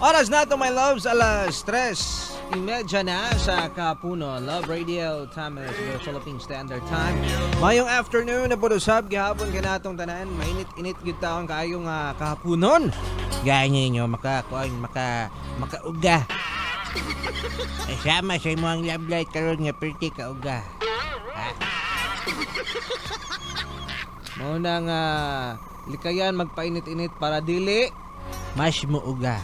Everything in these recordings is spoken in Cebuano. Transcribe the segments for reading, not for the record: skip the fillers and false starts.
Oras na to, my loves, 3:30 na sa kahaponon. Love Radio, time is the Philippine Standard Time. Mayong afternoon na po usab, gihapon kanatong tanan. Mainit-init gyud taon kaayo nga kahaponon. Gani nyo, maka, kuan, maka, makauga. Ay, sama sa imo ang love light karon nga perti kauga. Ha? Mao na nga likayan magpainit-init para dili mas muuga.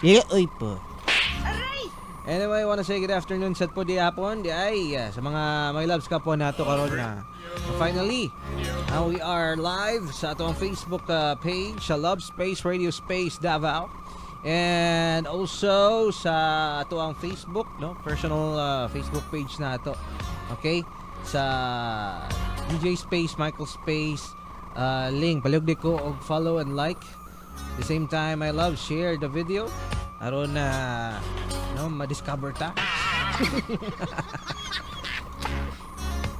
Dili po. Anyway, wanna say good afternoon sa po di hapon di ay sa mga my loves ka po nato karon na finally we are live sa atong Facebook page sa Love Space Radio Space Davao and also sa atoang Facebook, no, personal Facebook page nato. Okay? Sa DJ Space Michael Space link palihog ko og follow and like. The same time, I love share the video aron na, no, ma-discover ta.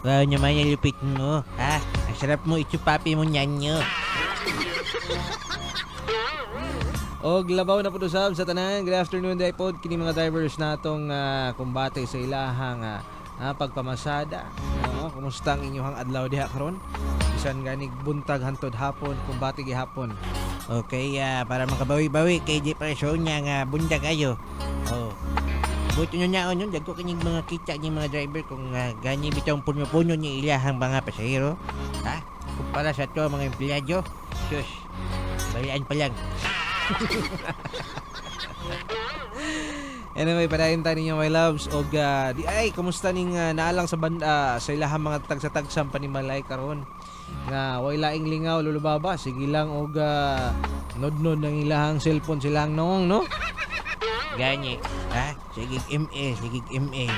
Wow naman yung lupit mo, ha? Ang sarap mo itsupapi mo nyanyo. Og labaw na pud usab sa tanan. Good afternoon day pod kini mga drivers natong kumbate sa ilahang pagpamasada. Oo, kumusta ang inyong adlaw diha karon? Bisan ganig buntag hantod hapon, kumbate gihapon. Okay, para makabawi-bawi kay depresyon niya nga bundag kayo. Oh. Buto nyo na yun, dagko kinig mga kita ni mga driver kung gani bitong puno-puno ni ilahang mga pasahero. Ha? Kumpara sa to mga empleyado. Sus, balian pa lang. Anyway, padayon ta ninyo, my loves, og di ay kumusta ning naalang sa banda sa ilahang mga tagsa-tagsang panimalay karon nga way laing lingaw lulubaba, sige lang og nodnod ng ilahang cellphone silang noong, no. Gani, ha? Sige ML, sige ML.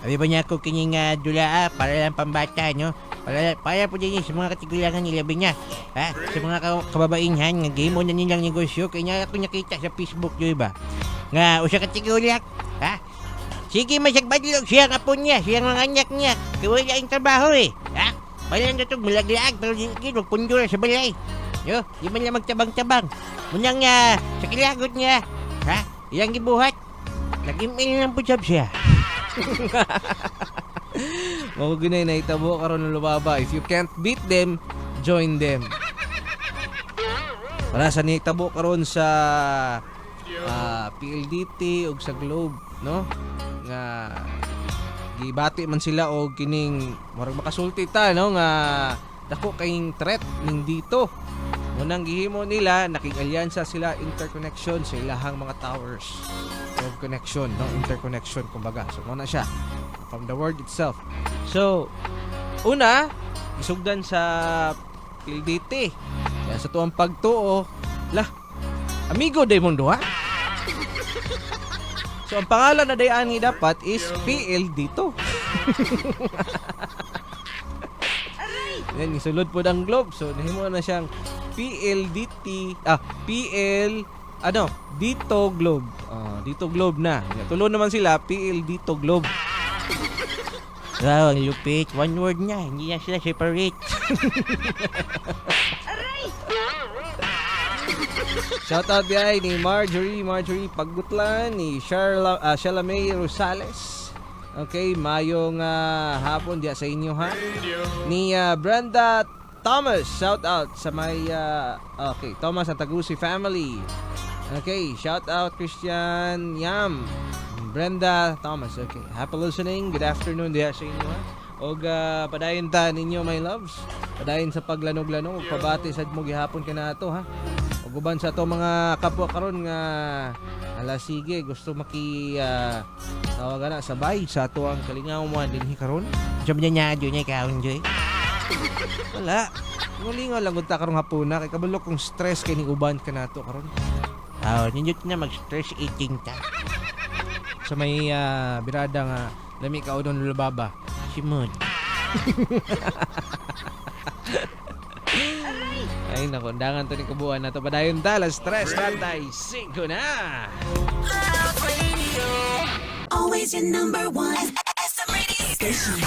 Abi ba niya ako kining dula para lang pambata, no? Para po din sa mga katigulangan nila niya. Ha? Sa mga kababainhan nga gihimo na nilang negosyo kay niya ako nakita sa Facebook yo ba. Nga usa ka tigulak, ha? Sige masagbadlog siya ang apo niya, siyang mga anak niya. Kay wala ang trabaho eh. Ha? Balan na to mulaglaag pero di gid magpundura sa balay. Yo, di man lang magtabang-tabang. Munang sa kilagot niya, ha? Iyang gibuhat. Nag-email lang po sab siya. Mao ginay nahitabo karon ng lubaba. If you can't beat them, join them. Para sa nahitabo karon sa PLDT ug sa Globe, no? Nga gibati man sila og kining murag makasulti ta, no, nga dako kaying threat ning dito. Munang gihimo nila, nakig-alyansa sila, interconnection sa ilahang mga towers. Og connection, no, interconnection kumbaga. So mao na siya from the word itself. So, una, isugdan sa PLDT. Kaya sa tuwang pagtuo, lah, amigo day mong duha. So, ang pangalan na dayaan ni dapat is PLD2. Yan, isulod po ang Globe. So, nahimo na siyang PLDT, PL, ano, Dito Globe. Oh, Dito Globe na. Tulo naman sila, PL Dito Globe. Wow, ang lupit. One word na. Hindi na sila separate. Shout out di ni Marjorie Pagutlan, ni Sharla May Rosales. Okay, mayong hapon diya sa inyo ha. Ni Brenda Thomas, shout out sa may okay, Thomas Antagusi family. Okay, shout out Christian Yam, Brenda Thomas. Okay, happy listening. Good afternoon diya sa inyo ha. Og padayon ta ninyo, my loves. Padayon sa paglanog-lanog ug pabati sad mo gihapon kanato ha. Ug uban sa ato mga kapwa karon nga ala sige gusto maki tawagan na sabay sa ato ang kalingawan dinhi karon. Sabi niya niya, niya kaon joy. Wala. Ngulingaw lang gud ta karong hapuna kay kabalo kong stress kay ning uban kanato karon. Oh, nindot na mag-stress eating ta. Sa may birada nga lami ka udon lulubaba. Simon. Ay nako, undangan to ni kubuan na to. Padayon ta, 3:35 na. Always your number one. SM Radio Station.